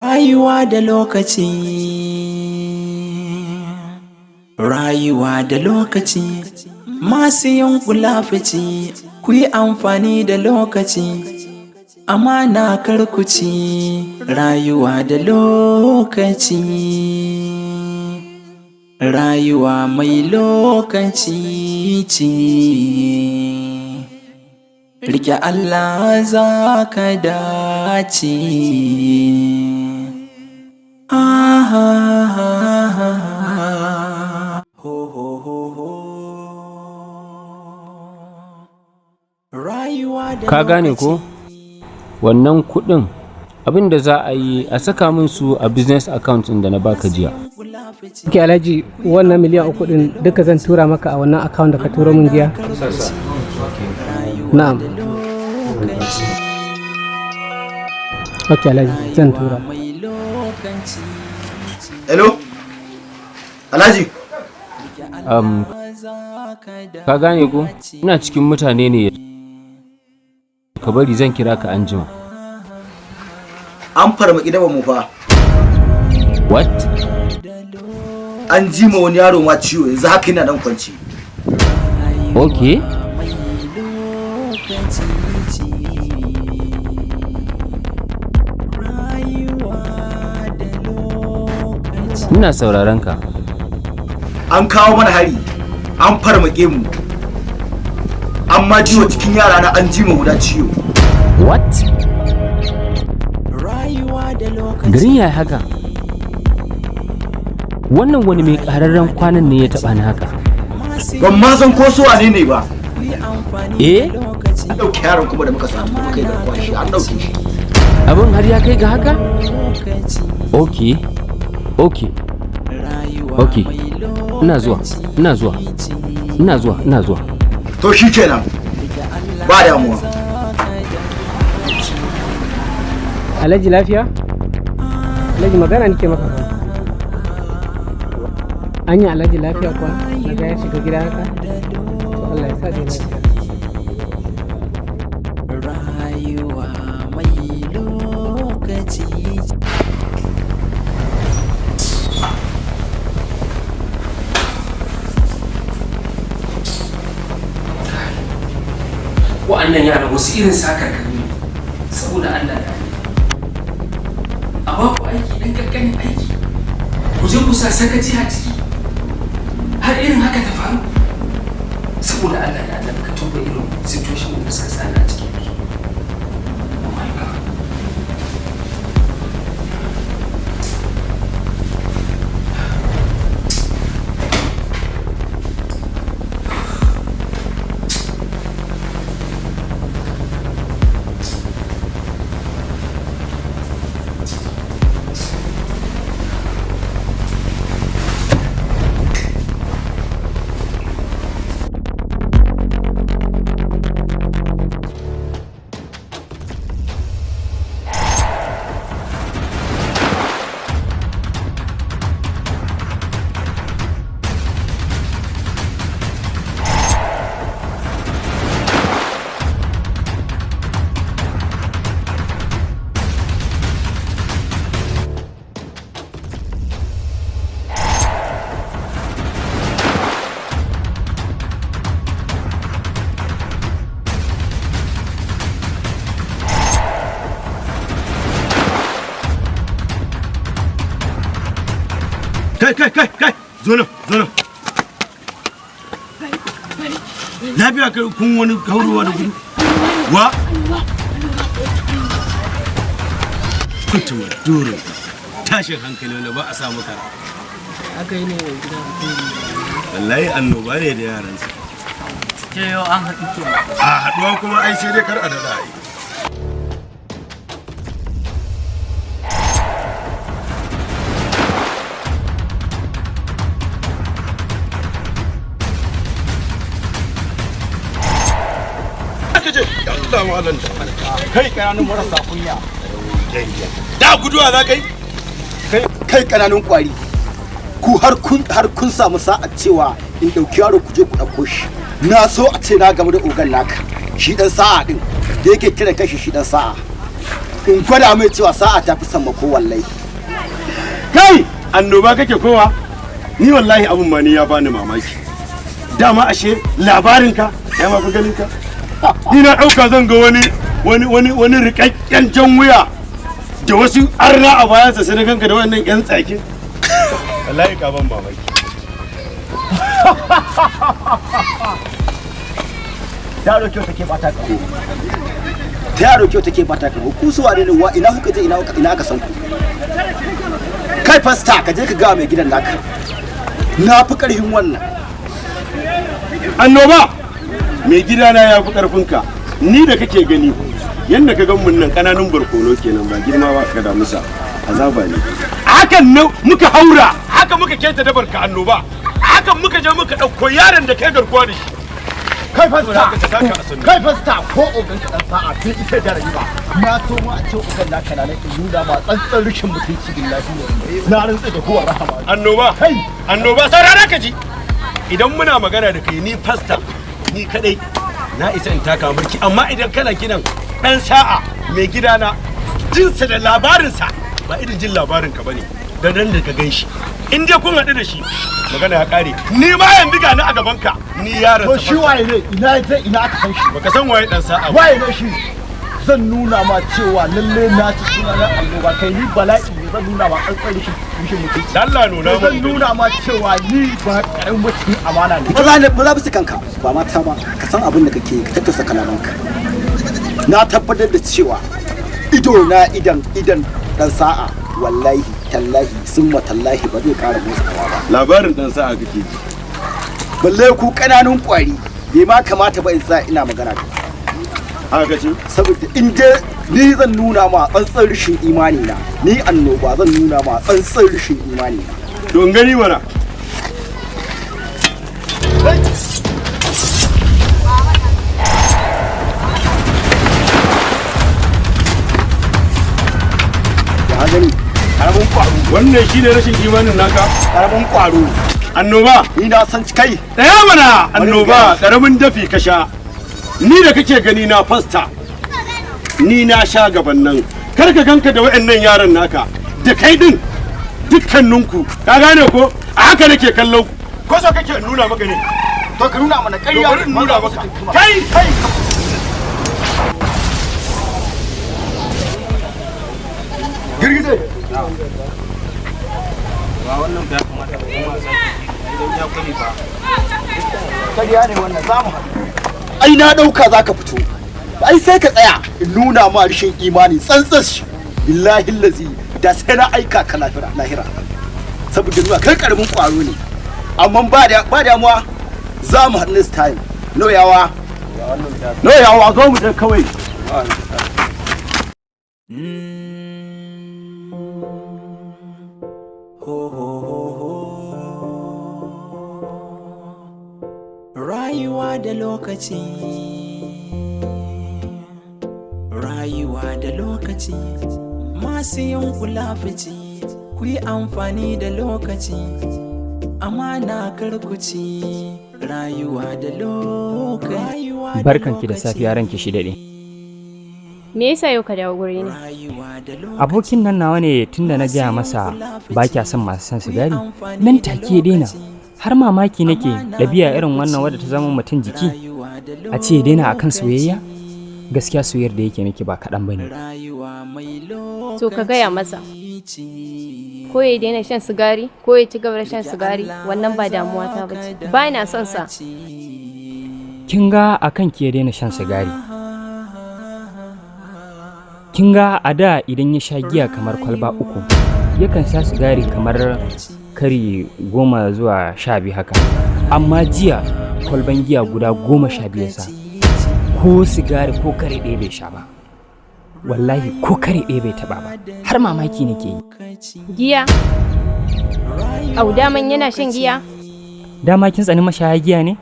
Rayuwa da lokaci, rayuwa da lokaci, masu yin kulafuci, ku yi amfani da lokaci, amana karkuci, rayuwa da lokaci, rayuwa mai lokaci ce. Rike Allah, za ka dace. Ha ha ha ha. Ho ho ho ho. Rayuwa da Ka gane ko? Wannan kuɗin, abin da za a yi, a saka min su a business account ɗin da na baka jiya. Ok Alhaji, wannan miliyan 3 din duka zan tura maka a wannan account da ka turo min jiya. Na'am. Ok Alhaji, zan tura. Mai lokaci. Hello? Alhaji? Ka gane ko? Ina cikin mutane ne, ka bari zan kira ka anjima. An farmaki daban mu fa. What? An ji ma wani yaro ma ciwo, yanzu haka yana nan kwanci. Okay. Mai lokaci ce. Rayuwa da lokaci. Ina sauraron ka. An kawo mana hari. An farmake mu. An ma jiwa cikin yara na, an ji ma guda ciwo. What? Rayuwa da lokaci. Garin yaya haka? Wannan wani mai ƙararren kwanan ne ya taɓa ni haka? Ban ma san ko su wane ne ba. Ku yi amfani Eh? da lokaci. An ɗauki yaron kuma da muka samu, da muka yi garkuwa shi, an ɗauke shi. Abin har ya kai ga haka? Lokaci. Okay. Rayuwa Okay. mai Ina zuwa, ina zuwa, ina zuwa, ina zuwa. To shi kenan. Ba damuwa. Alhaji, lafiya? Alhaji, magana nake maka fa. Anya Alhaji, lafiya kuwa? Na ga ya shiga gida haka? To Allah ya sa dai lafiya. Rayuwa mai lokaci. Wa'annan yaran wasu irin sakarkaru ne, saboda Allah da Allah. A ba ku aiki, ɗan ƙanƙanin aiki, ku je ku sa sakaci a ciki har irin haka ta faru. Saboda Allah da Allah, ka tuba irin situation da suka sani a ciki. Oh my God. Kai, kai, kai, kai, zo nan, zo nan. Lafiya kai kun wani haurowa da gudu wa kutuma duro, tashin hankali wanda ba a samu kara. Aka yi ne gida. Wallahi annoba ne da yaransa. Ce yau an haɗu ke. A haɗuwa kuma ai sai dai kar a daɗa ai. Allah malam da Kai, kananun marasa kunya. Da guduwa za ka yi. Kai, kananun kwari. Ku har kun samu sa'a cewa in ɗauki yaro ku je ku ɗauko shi. Na so a ce na gamu da ogan naka. Shi dan sa'a din da yake kiran kashi shi dan sa'a. In gwada mai cewa sa'a ta fi sammako wallahi. Kai, annoba kake kowa? Ni wallahi abun ma ni ya bani mamaki. Dama ashe labarinka ya ma fi ganinka. Ni na ɗauka zan ga wani wani wani wani rikakken jan wuya da wasu arna a bayansa, sai na ganka da wannan yan tsakin. Wallahi ka ban mamaki. Yaro kyau take bata kaho. Ta yaro kyau take bata kaho. Ku su wane ne wa ina kuka je, ina aka san ku? Kai fasta, ka je ka ga mai gidan naka. Na fi karfin wannan. Annoba, mai gidana ya fi karfinka. Ni da kake gani, yadda ka gan mun nan kananun barkono kenan, ba girma ba ka damusa azaba ne. Hakan nan muka haura, haka muka keta dabar ka annoba, hakan muka je muka ɗauko yaron da kai garkuwa da shi. Kai fasta, Saboda haka ka taka a sannu. Kai fasta, ko ogan ka dan sa'a sai isa da rayu ba. Na so ma a ce ogan naka na nan in nuna ma tsantsan rashin mutunci, billahi. Na rantsa da kowa rahama. Annoba. Kai. Annoba, saurara ka ji. Idan muna magana da kai, ni fasta, ni kadai na isa in taka mulki, amma idan kana kiran dan sa'a mai gidana, jinsa da labarinsa ba irin jin labarin ka bane. Da nan da ka gan shi, in dai kun haɗu da shi, magana ya ƙare. Ni ma yanzu ga ni a gaban ka, ni yaron To sa. shi waye ne? Ina je ina aka san shi? Baka san waye dan sa'a ba. Waye ne shi? Zan nuna ma cewa lalle na ci suna na annoba, kai ni bala'i ne, zan nuna ma tsantsan rashin mutunci. Allah nuna Zan mun. nuna ma cewa ni ba karamin mutum amana ne. Ba za ba za su kanka ba mata ba, ka san abin da kake, ka tattasa kalamanka. Na tabbatar da cewa ido na idan dan sa'a, wallahi tallahi summa tallahi ba zai kara motsawa ba. Labarin dan sa'a kake ji. Balle ku kananun kwari, bai ma kamata ba in sa ina magana da ku. Haka ce. Saboda in dai ni zan nuna ma tsantsan rashin imani na, ni annoba zan nuna ma tsantsan rashin imani na. To in gani mana. Ya gani karamin kwaro. Wannan shine rashin imanin naka. Karamin kwaro. Annoba. Ni na san kai. Tsaya mana annoba, karamin dafi ka sha. Ni da kake gani na fasta, ni na sha gaban nan. Kar ka ganka da waɗannan yaran naka da kai din, dukkaninku, ka gane ko? A haka nake kallon ku. Ko so kake in nuna maka ne? To ka nuna mana. To ƙarya. Bari in nuna maka. Kai kai. Girgize. Ba wannan ba, ya kamata ba kuma a sake idan ya kware ba. Ƙarya ne wannan, za mu haɗu. Ai na ɗauka za ka fito, ai sai ka tsaya in nuna ma rashin imani tsantsan shi. Billahi lazi da sai na aika ka lahira lahira, saboda nuna kai karamin kwaro ne. Amma ba da ba damuwa, za mu haɗu next time. No yawa, no yawa, zo mu je kawai. Ho ho ho ho. Rayuwa da lokaci, rayuwa da lokaci, masu yin kula fici, ku yi amfani da lokaci, amana karkuci, rayuwa da lokaci, rayuwa da Barkanki da safiya, ranki shi daɗe. Me yasa yau ka dawo guri na? Rayuwa da lokaci. Abokin nan nawa ne, tunda na gaya masa ba kya son masu son sigari, nan take ya daina. Har mamaki nake, ɗabi'a irin wannan wadda ta zama mutum jiki, a ce ya daina akan soyayya? Gaskiya soyayyar da yake miki ba kaɗan ba ne. Rayuwa mai To ka gaya masa. Ko ya daina shan sigari, ko ya ci gaba da shan sigari, wannan ba damuwa ta bace. Ba na son sa. Kin ga akan ki ya daina shan sigari. Kin ga a da idan ya sha giya kamar kwalba 3, yakan sha sigari kamar kari 10 zuwa 12 haka. Amma jiya kwalban giya guda 12 ya sa. Ko sigari ko kare ɗaya bai sha ba. Wallahi ko kare ɗaya bai taɓa ba. Har mamaki nake yi. Giya? Au, daman yana shan giya? Dama kin tsani mashaya giya ne?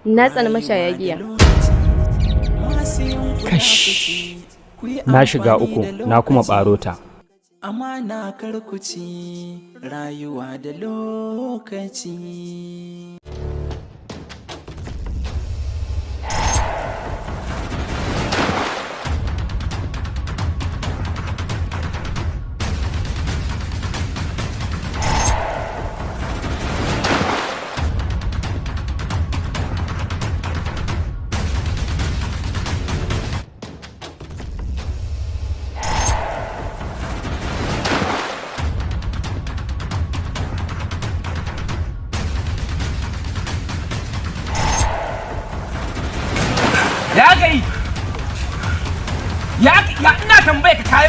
Na tsani mashaya giya. Kash! Na shiga uku, na kuma ɓaro ta. Amana karkuci, rayuwa da lokaci.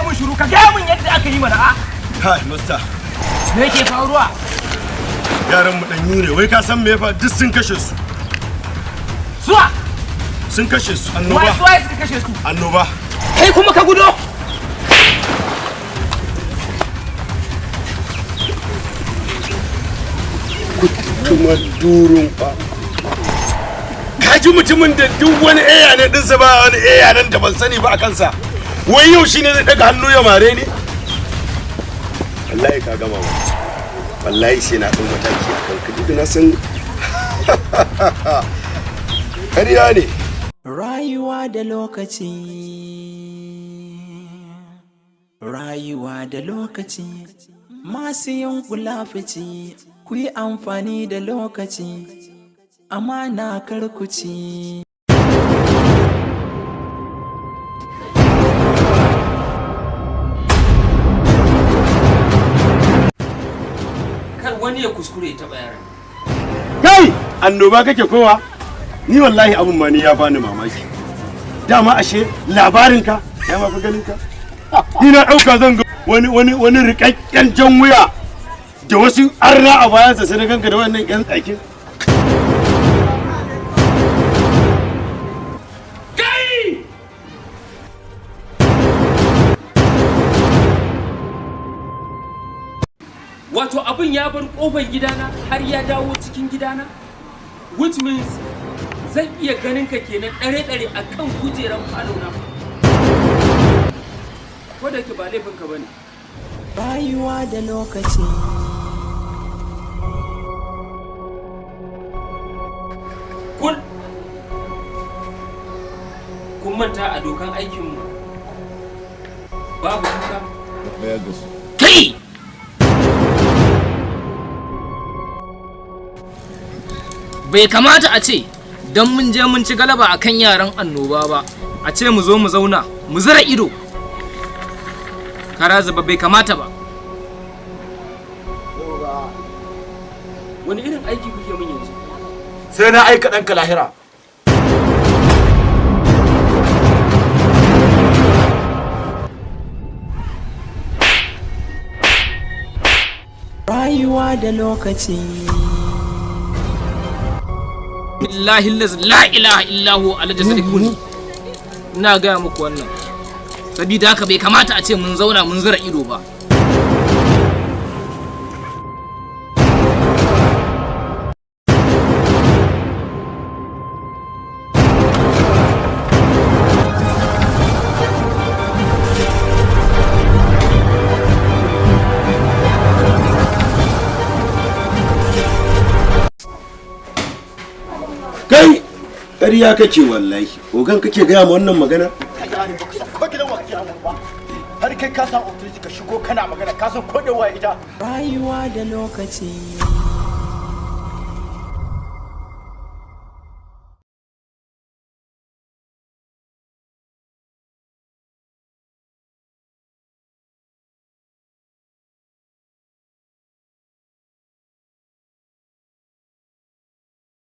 mun shiru, ka gaya mun yadda aka yi mana a. Kai, Musta. Me yake faruwa? Yaran mu danyu ne, wai ka san me ya fa duk sun kashe su. Suwa? Sun kashe su, annoba. Wai suwaye suka kashe su? Annoba. Kai kuma ka gudo? Kuma durun fa. Ka ji mutumin da duk wani eya ne dinsa ba wani eya nan da ban sani ba a kansa. Wai yau shine zai daga hannu ya mare ni? Wallahi ka gama ba. Wallahi sai na ɗau mataki a kanka duk da na san ƙarya ne. Rayuwa da lokaci, rayuwa da lokaci, masu yin kulafici, ku yi amfani da lokaci, amana karkuci. Kar wani ya kuskure ya taɓa yaran. Kai, annoba kake kowa? Ni wallahi abun ma ni ya bani mamaki. Dama ashe labarinka ya ma fi ganinka. Ni na ɗauka zan ga wani riƙaƙƙen jan wuya da wasu arna a bayansa sai na ganka da wannan ƴan tsakin. Kai! Wato abin ya bar kofar gidana har ya dawo cikin gidana? Which means zan iya ganin ka kenan ɗare-ɗare a kan kujeran falona. Ko da yake ba laifinka ba ne. Rayuwa da lokaci. Kun manta a dokan aikinmu babu kuka? Kai! Bai kamata a ce don mun je mun ci galaba a kan yaran annoba ba, a ce mu zo mu zauna mu zira ido. Kara zuba bai kamata ba. Wani irin aiki kuke min yanzu? Sai na aika ɗanka lahira. Rayuwa da lokaci. Billahi allazi la ilaha illa hu alhaji sadiq ne. Ina gaya muku wannan. Sabida haka bai kamata a ce mun zauna mun zira ido ba. Kai, ƙarya kake wallahi. Ogan kake gaya ma wannan magana? Ko gidan wa kake ba? Har kai ka san authority ka shigo kana magana ka san ko da waye ita. Rayuwa da lokaci.